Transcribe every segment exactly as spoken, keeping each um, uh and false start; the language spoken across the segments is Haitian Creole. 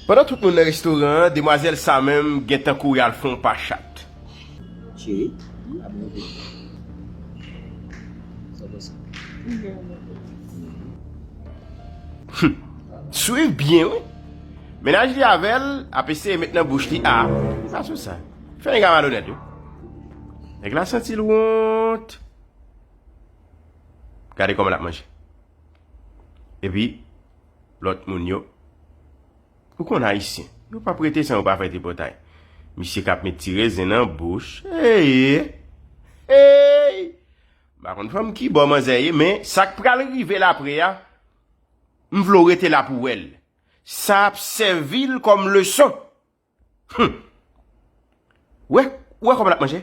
Pandan tout moun nan restoran an, demwazèl sa menm gentan kouri al fè yon pa chat. Cheri, abòne. Sa w panse? Hum. Swiv byen, wi. Mennaj li avè l ap eseye met nan bouch li. A, li pa sou sa. Fè nèg la malonèt, wi. Nèg la santi l wont. Gade kòman l ap manje. Epi, lòt moun yo, ou konn Ayisyen, yo p ap rete san yo pa fè tripotay. Misye k ap met ti rezen nan bouch. Ey! Ey! M pa konn fanm ki bò manzè ye, men sa k pral rive l apre a, m vle w rete la pou w wè l. Sa ap sèvi l kòm leson. Hum. Ou wè, ou wè kòman l ap manje?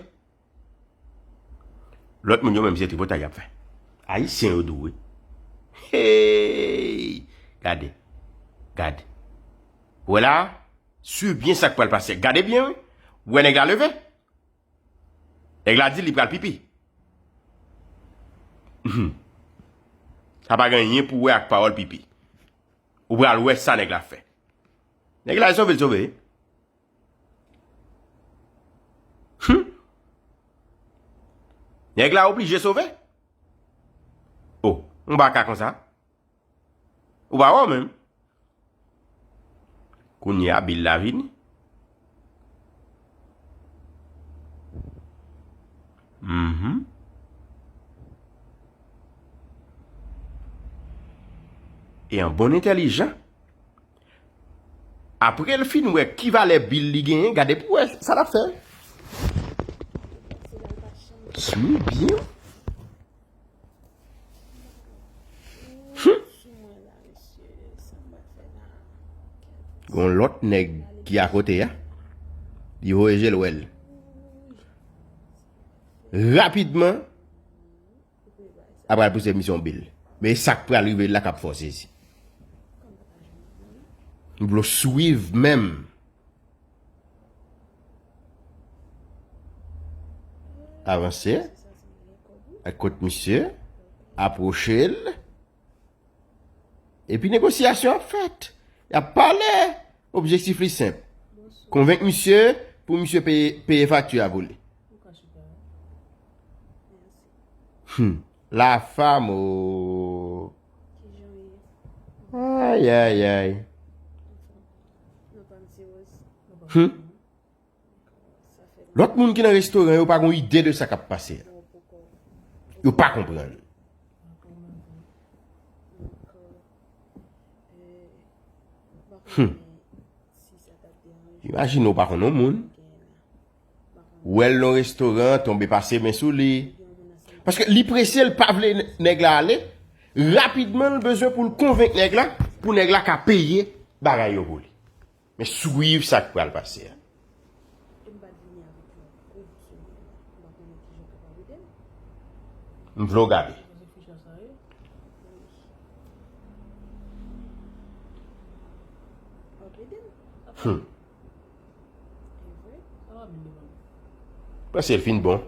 Lòt moun yo menm se tripotay y ap fè. Ayisyen yo dou wi. Hey! Gade. Gade. Ou wè la? Swiv byen sa k pral pase. Gade byen wi. Ou wè nèg la leve? Nèg la di li pral pipi. Hum. Sa pa gen anyen pou wè ak pawòl pipi. Ou pral wè sa nèg la fè. Nèg la sove l sove. Hum. Nèg la oblije sove. Oh, ou pa ka konsa. Ou pa wè w menm. Kounye a bil la vini. Mhm. E an bon entèlijan, apre l fin wè ki valè bil li genyen, gade pou wè sa l ap fè. Swiv byen. Hum. Gon lòt nèg ki akote a, li voye je l wè l. Rapidman, apre al pouse misye yon bil. Men sa k pral rive la k ap fè w sezi. M vle w swiv menm. Avanse. Al kot misye. Apwoche l. Epi negosyasyon ap fèt. Y ap pale. Objektif li senp. Konvenk misye pou misye peye, peye fakti a pou li. Hmm. La fam o. Ay, ay, ay. Hmm. Lòt moun ki nan restoran yo pa gon ide de sa k ap pase a. Yo pa konprann. Hmm. Imajine w pa konn yon moun. Ou wè l nan restoran, tonbe pase men sou li. Paske li prese, l pa vle nèg la ale. Rapidman, l bezwen pou l konvenk nèg la, pou nèg la ka peye bagay yo pou li. Men swiv sa k pral pase a. M vle w gade. Hmm. Panse l fin bon.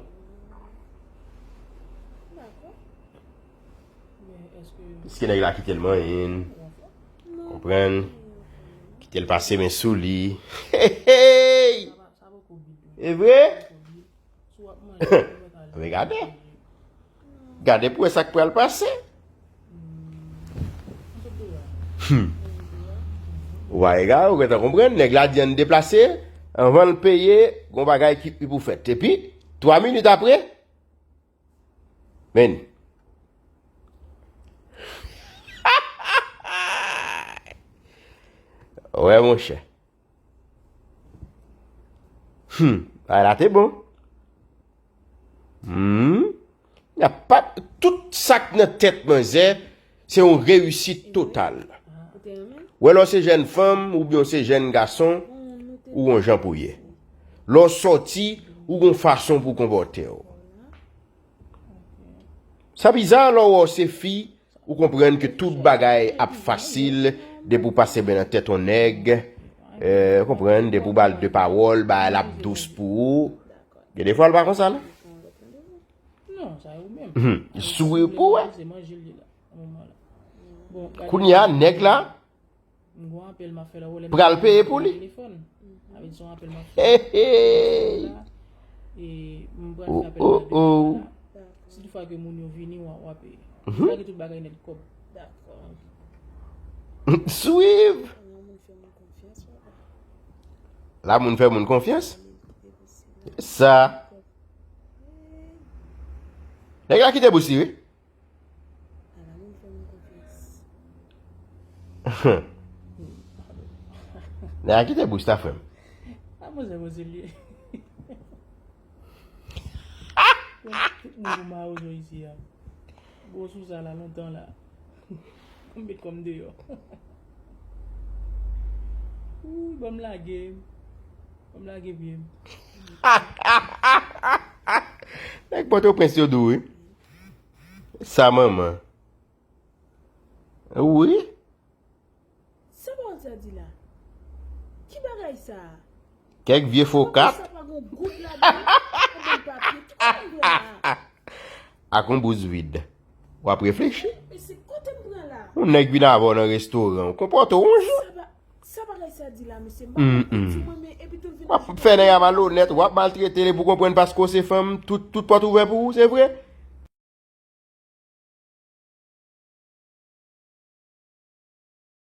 Piske nèg la kite l manyen. Konprann? Kite l pase men sou li. Hey, hey! E vre? Men gade. Gade pou wè sa k pral pase. Hmm. Ou pa egare, ou gentan konprann. Nèg la di ann deplase. Anvan l peye, gon bagay ki, ki pou fèt. Epi, twa minit apre, men. Wè, monchè. Hmm, bagay la te bon. Hmm. Y a pa, tout sa k nan tèt manzè, se yon reyisit total. Wè, lè w se jèn fanm oubyen w se jèn gason, ou gon jan pou w ye. Lè w sòti, ou gon fason pou w konpòte w. Sa biza, lè w wè w se fi, ou konprann ke tout bagay ap fasil, depi w pase men nan tèt yon nèg, eh, ou konprann, depi w ba l de pawòl, bagay la ap dous pou ou. Gen defwa, l pa konsa, non? Non, sa e ou menm. Mhm. Souri pou wè. Kounye a, nèg la, M gon apèl m ap fè la, ou lè m pral peye pou li. Telefòn. Sa vle di se yon apèl m ap fè. Hey, hey. E m pral fè apèl la depi la. Si toutfwa ke moun yo vini, w a, w a peye. Sa ki tout bagay nèt kòb. Dakò. Swiv. La moun fè moun konfyans. Sa. Nèg la kite bous li, wi. Nèg la kite bous la, frè m. A, mwen se mwen se li. Tout moun pou mawozo isi a. Gwo sou sa la lontan la. M met kòm deyò. Ooh, ban m lage. Ban m lage pye m. Nèg Pòtoprens yo dou, wi. Sa manman. Wi. Sa pawòl sa di la? Ki bagay sa? Kèk vye fokat. Sa pa gon goud ladan. Anben papye. Ki bagay la? Ak yon bous vid. W ap reflechi. Mesye, kote m pran la? Yon nèg vin avè w nan restoran, w konpòte w yon jan. Sa pa, sa bagay sa di la, mesye? M pa konprann. Di mwen, men epi tou l vin ajoute. W ap fè nèg la malonèt, w ap maltrete li pou konprann paske w se fanm, tout, tout pòt ouvè pou ou, se vre?